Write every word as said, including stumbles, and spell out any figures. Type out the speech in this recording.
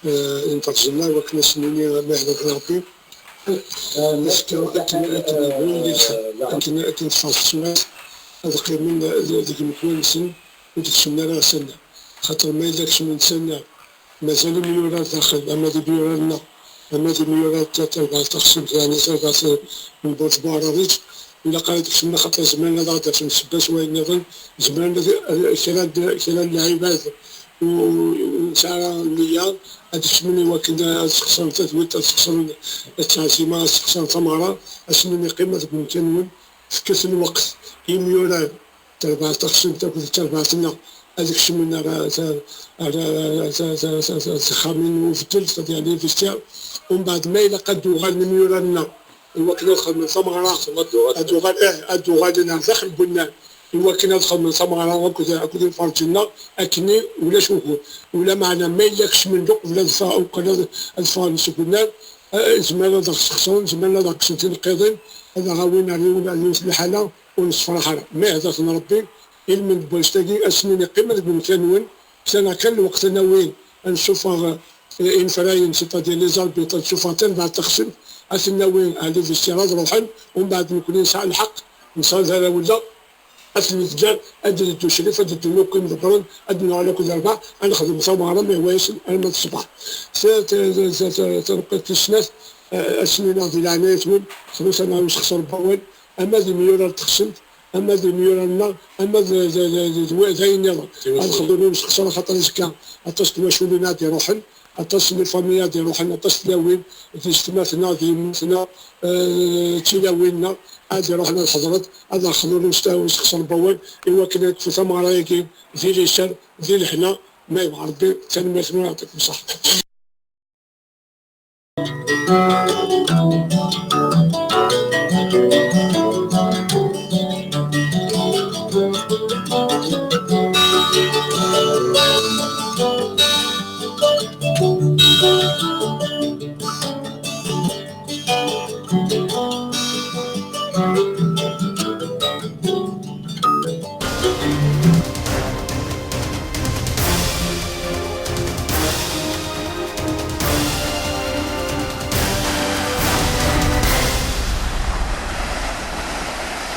Eh, inṭerǧen-a wakken ad s-nini ma yehder Rebbi. Azekka akken, akken yebɣu yili lḥal, akken, akken teffeɣ tecmat, ad qqimen deg lemkwan-nsen, ur d-kecmen ara s annar. Xaṭer ma yella kecmen s annar, mazal imyurar daxel, ama d imyurar-nneɣ, ama d imyurar n tarbaɛt taxṣimt, yeɛni tarbaɛt n Buɛrariǧ, ilaq ara d-kecmen, axaṭer zemren ad aɣ-d-afen ssebba s wayen nniḍen, zemren ad, ad, kra n, kra n lɛibad ur, ur nesɛi ara nniya, ad kecmen i wakken ad sxeṣren tadwilt, ad sxeṣren ttɛezzima, ad sxeṣren tameɣra, ad sen-nini qqimet deg umkan-nwen, fket lweqt i imyurar n terbaɛt taxṣimt akked terbaɛt-nneɣ ad kecmen ar, ar, ar, ar, ar, ar, ar texxamin n ubeddel, c'est-à-dire les vestiaires. Umbeɛd ma ilaq ad d-uɣalen imyurar-nneɣ i wakken ad xedmen tameɣra, ad uɣal, eh, ad uɣalen ar daxel n wennar i wakken ad xedmen tameɣra akked, akked lferǧ-nneɣ, akken ulac ugur. Ulameɛna ma yella kecmen-d uqbel ad ffeɣ-, uqbel ad, ad ffɣen seg wennar, eh, zemren ad aɣ-sxeṣren, zemren ad aɣ-kksen tineqqiḍin, ad aɣ-awin ar yiwen, ar yiwet n lḥala ur nessefraḥ ara. Ma ihda-ten Rebbi, ilmend n wannect-agi, ad sen-nini qqimet deg umkan-nwen, fkan-aɣ kan lweqt ad nawi, ad nessufeɣ, eh, inefrayen, c'est-à-dire les arbitres, ad nessufeɣ tarbaɛt taxṣimt, ad ten-nawi ar les vestiaires ad ruḥen, umbeɛd nekni nesɛa lḥeqq, nesɛa d arraw-nneɣ, ad ten-nḍegger, ad d-yeddu Crif, ad d-ddun akk imḍebbren, ad d-nuɣal akk d rrbeɛ, ad nexdem tameɣra ma yehwa-yasen arma d ṣṣbeḥ. Ta, ta, ta, ta, ta, taneqqiḍt tis snat, eh, ad sen-iniɣ di leɛnaya-twen, xlus-aneɣ i usexṣer n wawal, ama d imyurar n texṣimt, ama d imyurar-nneɣ, ama d, d, d, d, d wa-, d ayen nniḍen. Ad xedmen i usexṣer axaṭer azekka aṭas n twaculin ad d-iruḥen, aṭas n lfamiy ad d-iruḥen, aṭas n tlawin, d yessetma-tneɣ, d yemma-tneɣ, eh, d tilawin-nneɣ, ad d-iruḥen ad ḥeḍren, ad aɣ-xedmen i usta-, usexṣer n wawal, i wakken ad nekfu tameɣra-agi di liser, di lehna, ma yebɣa Rebbi. Tanemmirt-nwen, yeɛṭikum ṣṣeḥḥa.